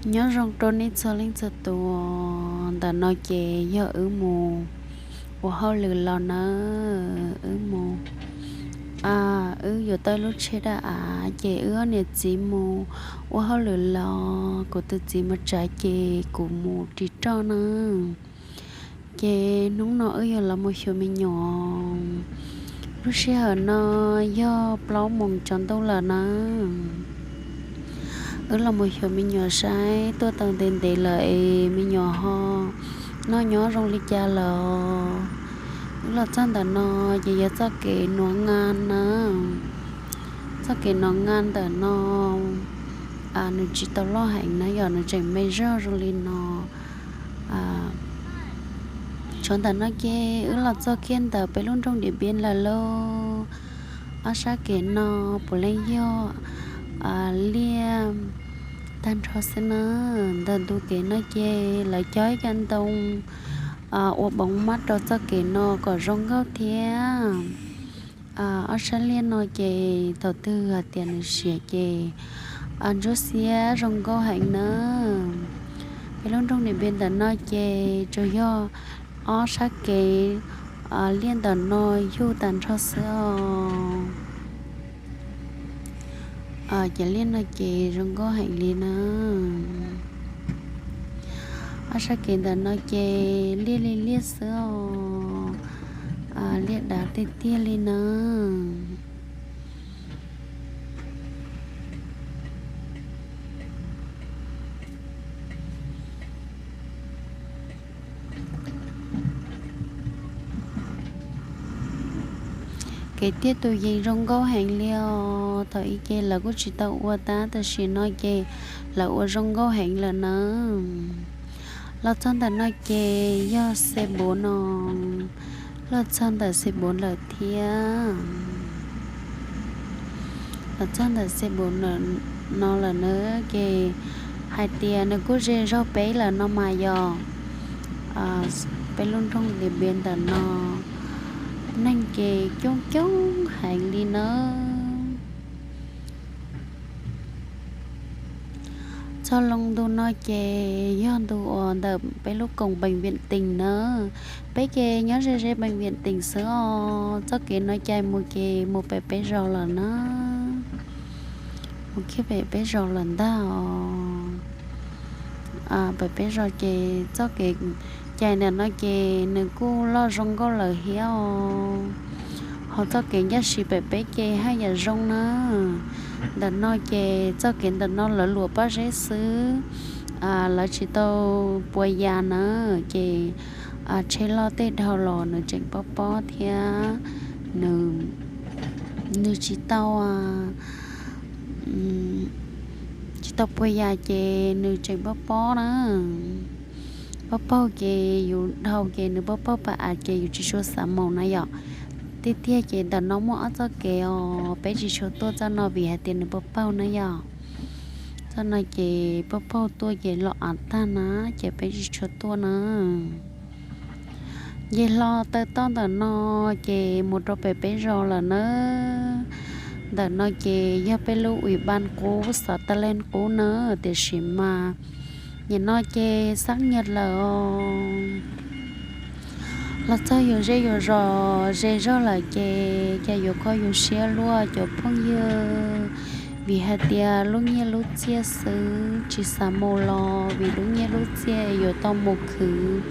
Nyob zoo rau nej txhua leej txhua tus. Ntawm no ces yog wb mus ua hauj lwm los nawb. Wb mus, wb yuav tau lub tsheb daj av ces wb ob niam txiv mus ua hauj lwm los kuv tus txiv mus tsav ces kuv mus ris roj nawb. Ces hnub no wb yuav los mus xyuas me nyuam. Lub sij hawm no yog plaub moos tsaus ntuj lawm nawb. Wb los mus xyuas me nyuam saib tuaj tau ntev ntev lawm es me nyuam ho noj nyob zoo li cas lawm. Wb los txog ntawm no ces yog txoj kev Nuav Ngas nawb. Txoj kev Nuav Ngas ntawm no nws tsis tau loj heev na yom, nws tseem me zog zoo li no. Tshuav ntawm no ces wb los txog kiag ntawm peb lub nroog Diam Npiab lawm lauj. Ob sab kev no puav leej yog liaj tag nrho xwb na. Ntawm ntu kev no ces lawv cog ib co ntoo ua boov mab rau txoj kev no kom zoo nkauj thiab. Ob sab liaj no ces thaum twg hais tias nws siav ces ntsuab xiab zoo nkauj heev na. Peb lub nroog Diam Npiab ntawm no ces tsuas yog ob sab kev liaj ntawm no yug tag nrho xwb os. Ces liaj no ces zoo nkauj heev li na. Ob sab kev ntawm no ces liaj li liaj xwb os. Liaj dav tiag tiag li na. Kev tiaj tus yees zoo nkauj heev li os. Thaum ub ces lawv kuj tsis tau ua tab, tam sim no ces lawv ua zoo nkauj heev lawm na. Los txog ntawm no ces yog Xe Npuv no, los txog ntawm Xe Npuv lawm thiab. Los txog ntawm Xe Npuv no lawm na, ces hais tias nws kuj ze zog peb lawm no mas yog peb lub nroog Diam Npiab ntawm no neeg ces coob coob heev li na. Txog loo ntu no ces yog ntu uas ntawm peb lub koom Peem Viam Teem na. Peb ces nyob ze ze Peem Viam Teem xwb os. Txoj kev no cais mus ces mus pem peb zos lawm na. Mus kiag pem peb zos lawm ntag os. Pem peb zos ces txoj kev cais ntawm no ces nws kuj loj zoo nkauj lawm thiab os. Ho txoj kev ncaj si pem peb ces haj yam zoo na. Ntawm no ces txoj kev ntawm no lawv luam pob zeb xwb, lawv tsis tau pua ya na, ces tsheb loj tej dhau los nws tseem pob pob thiab. Nws tsis tau, tsis tau pua ya ces nws tseem pob pob na. Pob paug ces yus dhau ces nws pob paug pas av ces yus tsis tshua xav mus na yom. Tiag tiag ces ntawm no muaj ob txoj kev os, peb tsis tshua tuaj txoj no vim hais tias nws pob paug na yom. Txoj no ces pob paug tuaj ces los av tag na, ces peb tsis tshua tuaj na. Nce hlo taw toj ntawm no ces mus rau pem peb zos lawm na. Ntawm no ces yog peb lub uis npas qub xav tas leej qub na, tiam sis mas nim no ces xab nyiaj lawm os. Los txog yus zej yus zos ze zog lawm ces cas yuav kho yus siab luaj cov phooj ywg, vim hais tias lub nyiaj lub txiaj xwb tsis xav mus los vim lub nyiaj lub txiaj yuav tau mus khwv,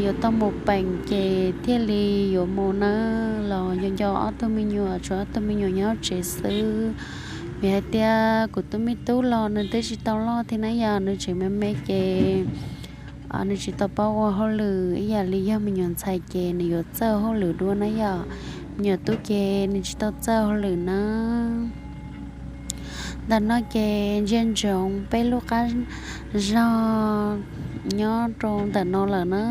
yuav tau mus peem ces thiaj li yuav mus na. Los nco nco ob tug me nyuam, tshuav ob tug me nyuam nyob tsev xwb. Vim hais tias kuv tus me tub los nws twb tsis tau loj thiab na yom, nws tseem me me ces nws tsis tau paub ua hauj lwm ib yam li yog me nyuam ntxhais ces nws yuav txawj hauj lwm dua na yom. Me nyuam tub ces nws tsis tau txawj hauj lwm na. Ntawm no ces ntsia ntsoov peb lub qab zog nyob rau ntawm no lawm na.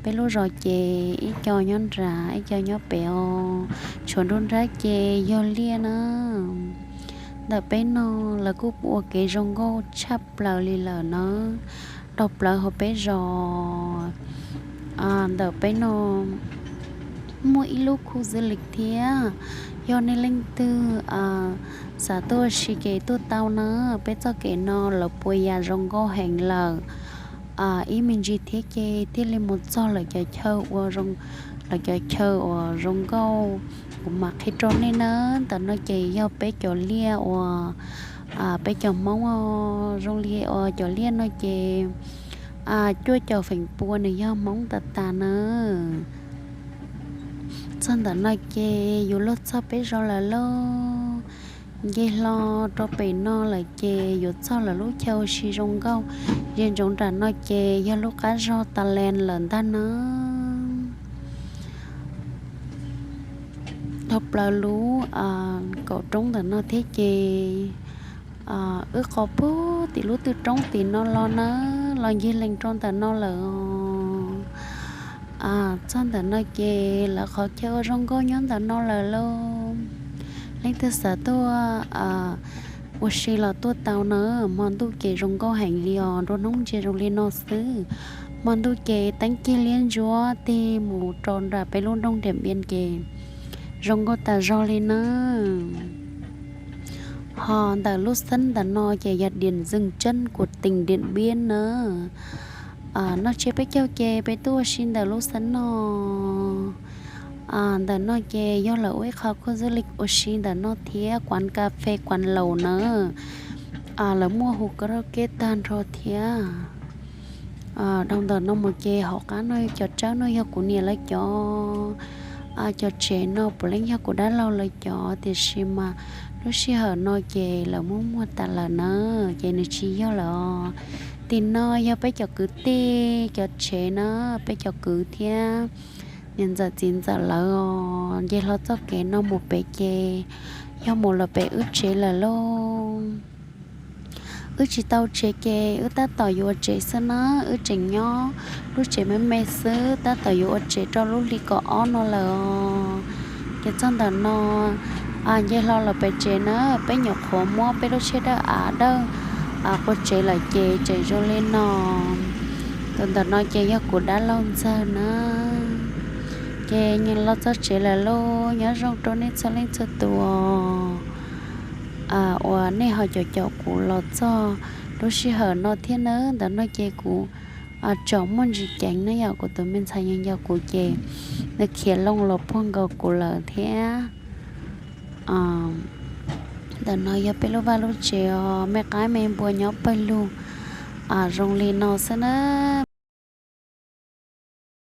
Peb lub zos ces ib co nyob nram ib co nyob pem os. Tshuav nruab nrab ces yog liaj na. Ntawm peb no lawv kuj ua kev zoo nkauj tshaj plaws li lawm na. Dhau plaws hauv peb zos, ntawm peb no muaj ib lub khu du lịch thiab. Yog nej leej twg xav tuaj ua si ces tuaj tau na. Peb txoj kev no lawv puas yas zoo nkauj heev lawm. Ib me ntsis thiab ces thiaj li mus txog lawv cov chaw ua zoo, lawv cov chaw uas zoo nkauj. Kuv mam qhia rau nej na. Ntawm no ces yog peb cov liaj uas, peb cov Hmoob os, zoo li uas cov liaj no ces cuaj caum feem pua nws yog Hmoob tas tas na. Txog ntawm no ces yuav luag txog peb zos lawm lauj. Nce hlo rau pem no lawm ces yuav txog lawv lub chaw ua si zoo nkauj. Ze ntsoov nram no ces yog lub qab zog Tas Les lawm ntag na. Dhau plaws lub kaum roob ntawm no thiab ces wb qhov puag tim lub twg roob tim no los na, los ncig lees rau ntawm no lawm. Txog ntawm no ces lawv qhov chaw ua zoo nkauj nyob ntawm no lawm lauj. Leej twg xav tuaj ua si los tuaj tau na. Hmo ntuj ces zoo nkauj heev li os, nruab hnub ntsia zoo li no xwb. Hmo ntuj ces teeb cig liab ntsuab tig mus rau nram peb lub nroog Diam Npias ces zoo nkauj tas zog li na. Ho ntawm lub xeeb ntawm no ces yog Điện Dừng Chân của tỉnh Điện Biên na. Noj tsiab peb caug ces peb tuaj ua si ntawm lub xeeb no. Ntawm no ces yog lawv ua ib qho khu du lịch ua si ntawm no thiab, quán cà phê quán lẩu na. Lawv muaj hu karaoke tag nrho thiab. Dhau ntawm no mus ces hauv qab no cov tsawb no yog kuv niam lawv cov. Cov tsev no puav leej yog kuv dab laug lawv cov, tiam sis mas lub sij hawm no ces lawv muab muag tas lawm na, ces nws tsis yog lawm os. Tim no yog peb cov kwv tij cov tsev na, peb cov kwv thiab niam ntxawm txiv ntxawm lawv os. Nce hlo txoj kev no mus pem ces yog mus los pem wb tsev lawm lauj. Wb tsis tau tsev ces wb tab tom yuav ua tsev xwb na, wb tseem nyob lub tsev me me xwb, tab tom yuav ua tsev rau lub hli kaum ob no lawm os. Ces txog ntawm no nce hlo los pem tsev na, peb nyuam qhuav muab peb lub tsheb dawb av dawb qua tsev lawm ces tseem zoo li no. Tus ntawm no ces yog kuv dab laug ntxawg na. Ces nce los txog tsev lawm lauj, nyob zoo rau nej txhua leej txhua tus uas nej ho caum caum kuv los txog lub sij hawm no thiab na. Ntawm no ces kuv tsom muaj ntsis ceev na yom, kuv tus me ntxhais nyob nco kuv ces nws khiav loo los puag nkaus kuv lawm thiab. Ntawm no yog peb lub vaj lub tsev os, me qaib me npua nyob pawg lug zoo li no xwb na.